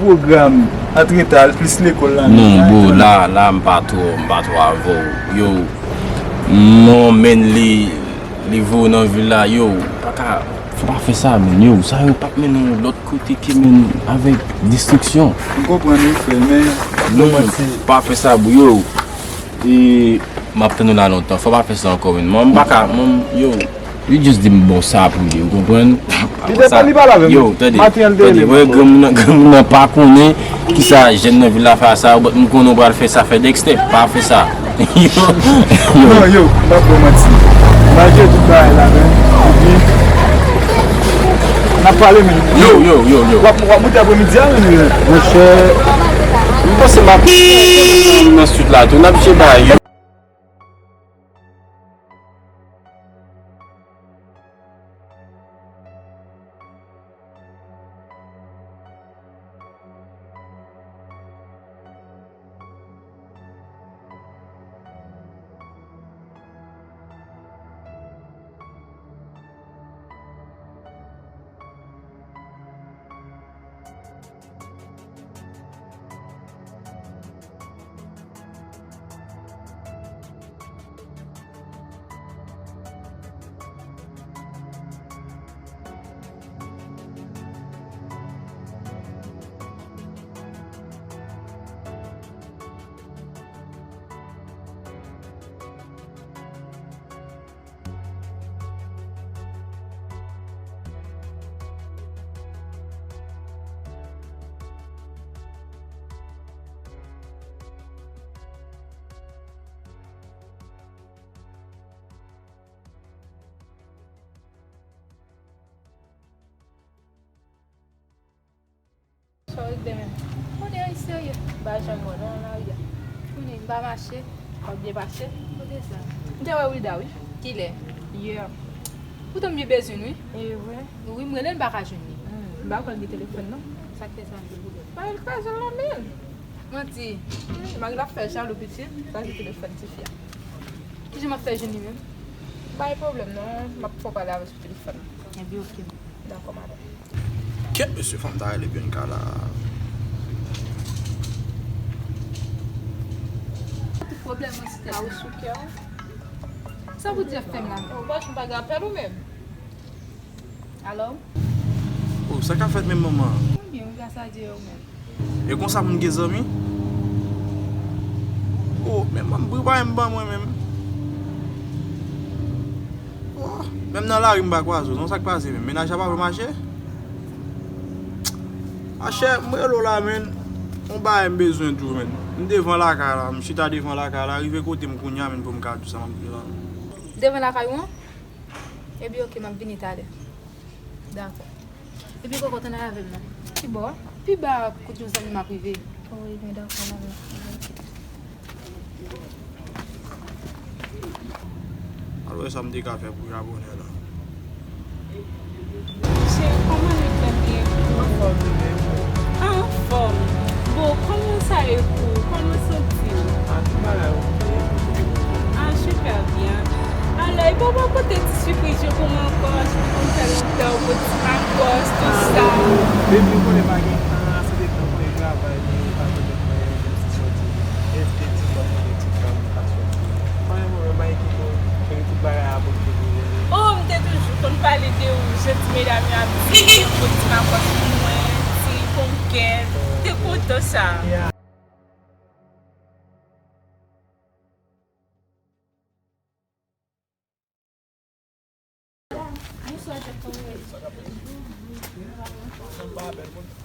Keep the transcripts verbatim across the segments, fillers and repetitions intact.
pwogram antretan, al plis lekòl la. Non, bro, la, la, m pa twò, m pa twò avè w. Yo, non, men li, li voye w nan vil la, yo, pa ka, fò pa fè sa, men, yo, sa yo p ap mennen w lòt kote ke, men, avèk destriksyon. M konprann wi, frè, men, non, pa fè sa, bro, yo. E, m ap tann ou la lontan. Fò pa fè sa ankò, men. Mwen, m pa ka, mwen, yo. Li just di m bon sa pou li, ou konprann? Li te pale, li pale avè m. Yo, tande, tande, wè, granmoun nan, granmoun nan pa konnen kisa jèn nan vil la fè a sa, but m konnen w pral fè sa fè Dexter, pa fè sa. Yo, yo. Non, yo, m p ap ba w manti. Malgre tout bagay la, men, epi, n ap pale, men. Yo, yo, yo, yo. W ap, w ap moute apremidi a, men, monchè. M panse m ap nan street la tou, n ap chita, yo. Sa w regle menm? Konnen, wi, serye. M pa janm wè w non nan lari a. Konnen m pa mache. W ap byen pase? Kote sa? M te wè Wilda, wi. Kilè? Yè. Poutan m byen bezwen l, wi. E vre? Wi, m rele l, m pa ka jwenn li. Hmm, m pa kwè l gen telefòn, non. Sa k fè sa? Ba, li kraze l nan men l. Manti. Hmm, mari l ap fè jalou, pitit. Sa gen telefòn tifi a. Kijan m ap fè jwenn li menm? Bay pwoblèm non, m ap fè w pale avè l sou telefòn. Ebyen, oke. Dakò, madanm. Kèt, mesye, fanm ta rele Bianca la. Tout pwoblèm mwen se tèt mwen. Sa pou Jeff fè m la menm? Ou pa janm pa gen apèl ou menm? Alo? Oh, sa k ap fèt menm manman? Mwen byen, wi, gras a Dye, ou menm? E konsa pou m gen zanmi? Oh, men manm, bri pa menm ban mwen menm. Oh, menm nan lari m pa kwaze w, non, sa k pase menm? Mennaj la pa vle mache? Machè, m rele w la, menn. Yon bagay m bezwen di w, menn. M devan lakay la, m chita devan lakay la, rive kote m kounye a, menn, pou m ka di w sa m ap di w la. Devan lakay ou an? Ebyen, oke, m ap vini talè. Dakò. Epi kòkòt ann al avè m non. Ki bò? Pi ba, kote yon zanmi m ap rive. O, ebyen, dakò, madanm. Al wè sa m te ka fè pou Japonè la. Cheri, kòman nou fè byen? Anfòm, wi, men. Anfòm. Bon, kòman sa ye pou ou? Kòman w santi w? Ah, tout bagay oke. Ah, super bien. Alò, e pa w pa pote ti sipriz yo pou mwen ankò? Jan m konn fè lontan, bon ti makòs, tout sa. Ah, baby, ou konnen pa gen tan, se de tan mwen travay, men pa gen lè mwen menm ti sòti. Èske ti sòti, ti fè m ka sòti? Mwen, mwen, mwen, mwen, ki bon, men tout bagay a bon, ki bon. Oh, m te toujou konn pale de ou, jan ti medam yo ap di, bon ti makòs pou mwen, ti konkèt, m te kontan sa. Yeah.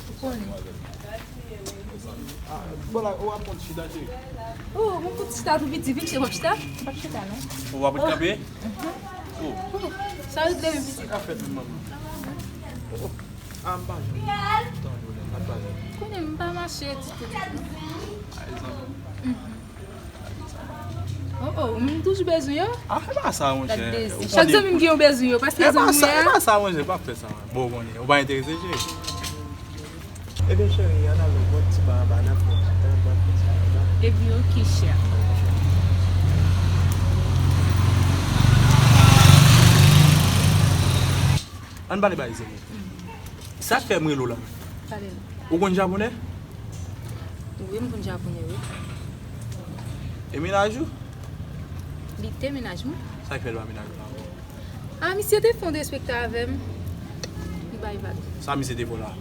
Ou konnen. Ah, bon, la, ou ap pran ti chita, cheri. Oh, mwen pran ti chita tou piti, vit chita, w ap chita? M p ap chita, non. Ou ap kanpe? Mhm. Oh. Sa regle, men piti. Sa ka fèt, menm manman. Oh. Ah, m pa janm tande w lè m ap pale. Konnen m pa mache ditou, ditou. A, e zanmi. Mhm. Oh, oh, ou menm toujou bezwen yo? Ah, e pa sa, monchè. Gad bezwen. Chak zanmi m gen yon bezwen yo, paske zanmi m ye a. E pa sa, monchè, pa fè sa, man. Bon, ou konnen, ou pa enterese, cheri. Ebyen, cheri, ann al nan yon ti ba anba, n ap fè yon ti tan, n ap fè ti anba. Ebyen, oke, chè. Ann pale bagay serye. Sa k fè m rele w la? Pale non. Ou konn japonè? Wi, m konn japonè, wi. E mennaj ou? Li te mennaj mwen. Sa k fè l pa mennaj ou la ankò? Ah, misye te fè yon derespekte avè m. Li bay vag. Sa misye te fè w la?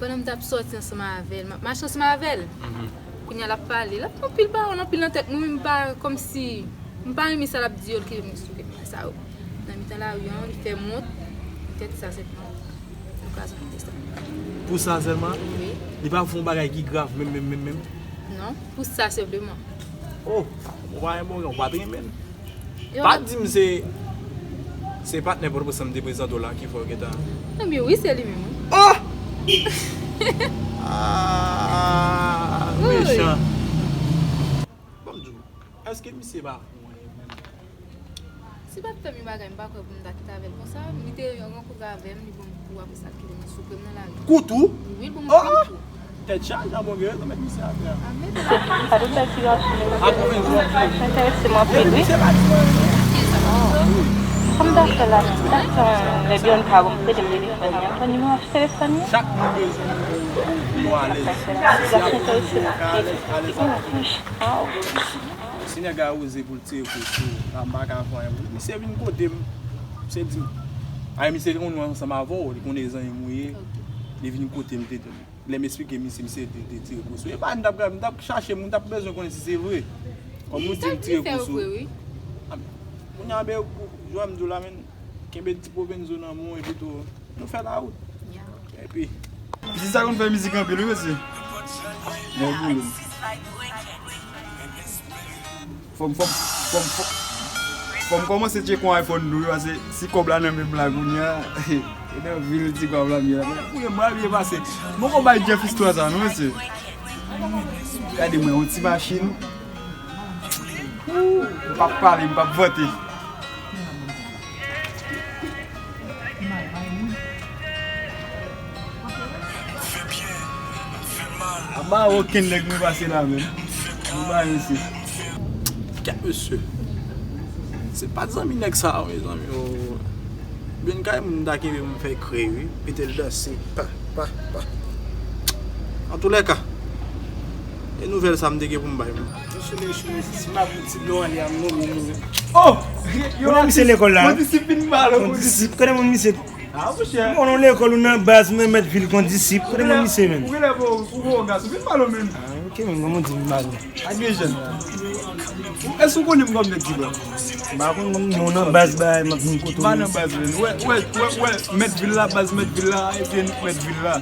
Pandan m t ap sòti ansanm avè l, m ap mache ansanm avè l. Mhm. Kounye a l ap pale, l ap fè anpil pawòl, anpil nan tèt mwen, men m pa, kòmsi, m pa renmen sa l ap di yo, l kenbe m sou kè sa yo. Nan mitan lari an, li fè m wont, petèt sa sèlman. Okazyon pou sa. Pou sa sèlman? Wi. Li pa fè yon bagay ki grav menm, menm, menm, menm? Non, pou sa sèlman. Oh, ou pa renmen, ou pa t renmen l. Pa di m se, se patnè Pòtoprens m te prezante w la ki fè w gentan. Ebyen wi, se li menm, wi. Oh! Ah, mechan. Ban m di w, èske misye pa fou anyen menm? Si pa t fè m yon bagay, m pa kwè pou m ta kite avè l konsa. Li te rankontre avè m, li ban m kou, apre sa l kite m sou pye m nan lari. Kout ou? Wi, l ban m kou. Tèt chaje, a bon, gen rezon, mèt misye atè a. Sa tout bèl ti gason yo. Sa enterese m anpil, wi. Sa m ta fè la, m ta tann lè Bianca ap rele m telefòn nan, m pran nimewo telefòn li. Chak moun bezwen yon alèz. Si y ap yon ka alèz, alèz ap. Senyè Gaye oze pou l tire kou sou ou. La, m pa ka fè anyen pou li. Misye vin kote m, misye di m, ay, misye te konn nou ansanm avè w, li konnen zanmi m ou ye. Li vin kote m, te, lè m esplike misye, misye te, te tire kou sou ou. E pa, m t ap, m t ap chache moun, m t ap bezwen konnen si se vre. Kòm ou di m tire kou sou ou. Kounye a, ben, jwè m di w la, men, kenbe ti Provenzo nan men w, epi tou, nou fè lawout. Epi. Pitit sa konn fè mizik anpil, wi, mesye. Nèg boule. Fò m, fò m, fò m, fò m, fò m kòmanse tcheke yon iPhone dou, wi, paske si kòb la nan men m la kounye a, e nan vil Tigwav la m ye la. Kounye a, mwen byen pase. M poko bay Jeff istwa sa, non, mesye. Gade mwen, yon ti machin. M p ap pale, m p ap vante. Apa okenn nèg mwen pase la menm. Nou ba mesye. Kèt mesye. Se pa zanmi nèg sa yo, mezanmi. Bianca e moun ta kenbe m fè krèy, wi. Mete l danse. Pa, pa, pa. Antoulèka, e nouvèl sa m te gen pou m bay, mwen. Sou le, sou le, si m ap yon ti blan ale a m nonmen nou. Oh! Konnen misye lekòl la? Kondisip vin ba lò. Kondisip, konnen moun misye. Ah, monchè. M konnen w lekòl ou nan baz, men mèt vil kondisip. Konnen moun misye menm. Ou genlè bon, ou bon gason, vin ba lò menm. Ah, ok, men kòman w di vin ba lò? Ak de jèn. Èske ou konnen m kòm nèg Tigwav? M pa konn, kòm nou nan baz, bay, m ap vin kote w. M pa nan baz menm. Wè, wè, wè, wè, mèt vil la, baz mèt vil la, epi mèt vil la.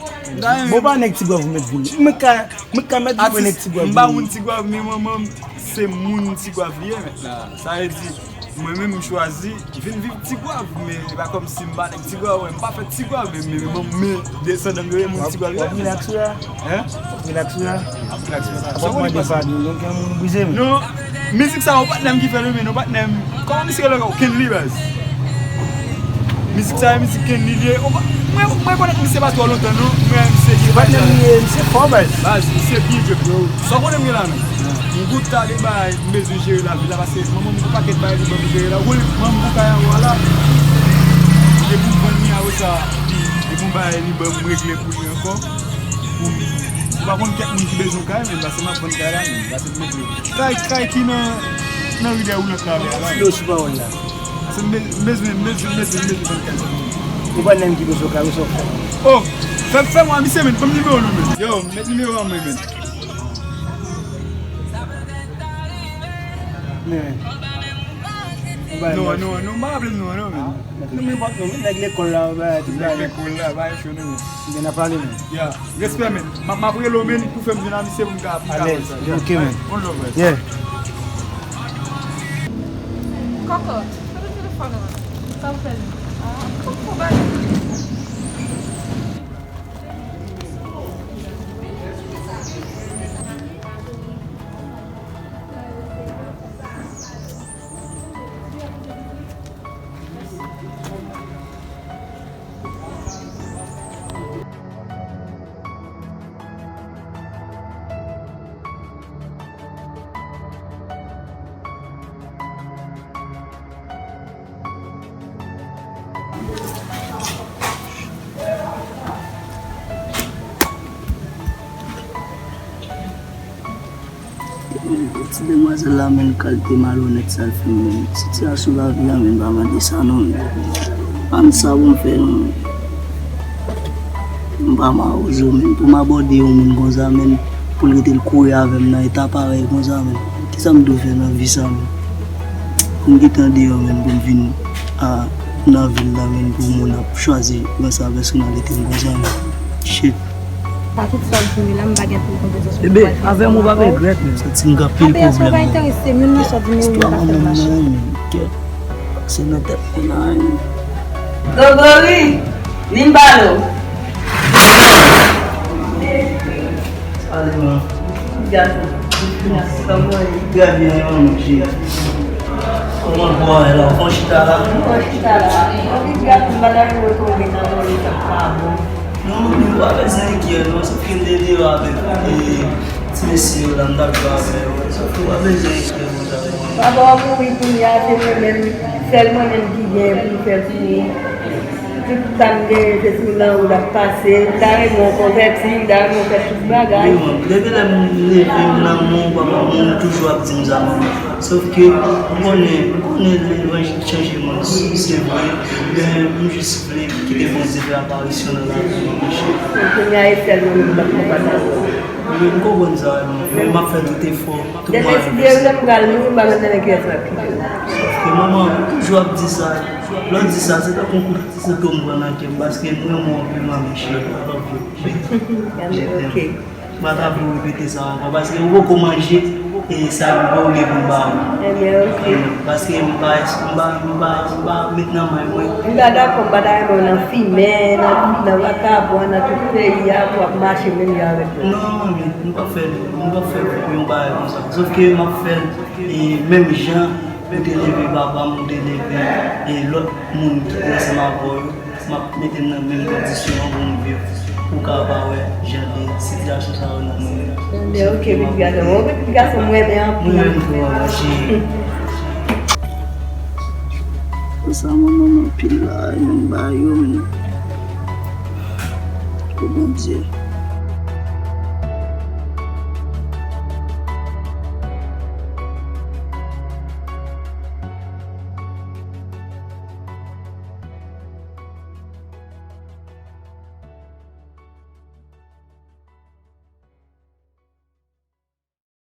Bon, pa nèg Tigwav ou mèt vil. Mwen ka Mwen ka mèt di mwen nèg Tigwav. M pa moun Tigwav, men manman m se moun Tigwav li ye, mèt la. Sa vle di, mwen menm m chwazi vin viv Tigwav, men e pa kòmsi m pa nèg Tigwav, m pa fèt Tigwav, men, men, men, men desandan m yo ye moun Tigwav yo ye. W ap rilaks wi la? Hein? W ap rilaks wi la? M ap rilaks wi la. W ap mande padon, donk yon moun brize men. Non, mizik sa, yon patnè m ki fè l wi, men yon patnè m. Kòman misye rele ankò? Kenly, baz. Mizik sa, e mizik Kenly li ye. Ou pa, mwen, mwen rekonèt misye pa twò lontan, non. Mwen, misye gen bagay. Patnè m li ye, misye fò, baz. Baz, misye byen djòb, bro. Sa w konnen m gen la, non? M gout ta gen bagay, m bezwen jere lavi la, paske manman m gen pakèt bagay li ban m jere la. Ou konnen, manman m gon kay anwo a la. Depi m vann li, apre sa, li gon bagay li ban m regle pou li ankò. Pou m, ou pa konn kèk moun ki bezwen kay, men, paske m ap vann kay la, men, paske m bezwen. Kay, kay ki nan, nan ri dèyè ou nan travè a la. Ti dlo sou pawòl la. Paske m be-, m bezwen, m bezwen, m bezwen, m bezwen vann kay sa. Ou pa nèg ki bezwen kay, ou sa w fè? Oh, fè, fè mwen misye, men, ban m nimewo nou, men. Yo, met nimewo an mwen, men. Men. Non, non, non, m pa raple m non, non, men. Nou men pòt nou, men nèg lekòl la, ou bay tout bagay. Nèg lekòl la, bay cho nou, men. Men n ap pale, men. Ya, respè, men. M ap, m ap rele w, men, pou fè m jwenn a misye, pou m ka, pou m ka fè sa. Ya. Ok, men. On love, bro. Yeah. Kòkò, kote telefòn ou an? Sa w fè menm? Ah, kòkò, bay. Ti demwazèl la, menm kalite malonèt sa l fè m, menm. Sitiyasyon lavi a, menm, pa mande sa, non, menm. Pa m sa pou m fè, non. M pa mawozo, menm. Pou m abòde yon moun konsa, menm, pou l rete l kouri avè m nan eta parèy konsa, menm. Kisa m dwe fè nan vi sa, menm? Pou m kite andeyò, menm, pou m vin a, nan vil la, menm, pou moun ap chwazi ranse avè pèsonalite m konsa, menm. Shit. Pa tout sa w di m la, m pa gen anpil konpetans pou Ebe, avè m ou pa regrèt menm. Santi m gen anpil pwoblèm, menm. Apre sa, w pa enterese m, youn nan sa w di m yo, youn pa fè mache. Kèt, pase nan tèt mwen la, menm. Gogori, vin pale w. Ale, man. Gason, kòman w ye? Trè byen, manman, cheri. Kòman w ye la? Ou pran chita la? Mwen pran chita la. Mwen vin gason, m pa ta vin retwouve nan yon eta k pa bon. Non, manmi, ou pa bezwen enkyè, non. Sòf ke m te deyò avèk, e, ti mesye yo la, m t ap jwe avè yo. Sòf ke ou pa bezwen enkyè, non, sa. Papa w mouri kounye a, se mwen menm, sèl mwen menm ki gen pou m fè pou ou. Tout sa m genyen, se sou lanwout l ap pase. M ta renmen w konvèti, m ta renmen w fè tout bagay. Wi, manmi. Depi lè m leve m nan men w, papa m, ou toujou ap di m sa, manmi. Sòf ke, ou konnen, ou konnen levanjil chanje moun. Se vre, men m jis vle kite Bondye fè aparisyon nan lavi m, manmi cheri. Kounye a, e sèl mwen menm k ap konbat avè w. Wi, m konprann sa, manmi. Men m ap fè tout efò, tout mwayen posib. Depi si Dye vle, m pral mouri, m pa konn nan men kiyès m ap kite w. Sòf ke, manman, ou toujou ap di sa. Lè w di sa, se tankou yon kout kouto m pran nan kè m, paske m renmen w anpil, manmi cheri. I love you. Gade, ok. M pa ta vle w repete sa ankò, paske ou poko manje, e sa yo gen pou l ba ou. Ebyen, ok. Paske m pa, m pa, m pa, m pa met nan may mwen. M ta dakò, m pa ta renmen w nan fimen, nan, nan vakabon, nan tout peyi a, pou w ap mache menm jan avèk mwen. Non, manmi, m p ap fè, m p ap fè yon bagay konsa. Sòf ke m ap fè l, e, menm jan ou te leve papa m, ou te leve, e, lòt moun ki te ansanm avè w yo. M ap mete m nan menm kondisyon an pou m viv, pou w ka pa wè jan de sitiyasyon sa yo nan mwen. Ebyen, ok, pitit gason. Bon, pitit gason, mwen renmen anpil. Mwen menm tou, manman cheri. Sa manman m anpil la, yon ba yo, men. Pou Bondye.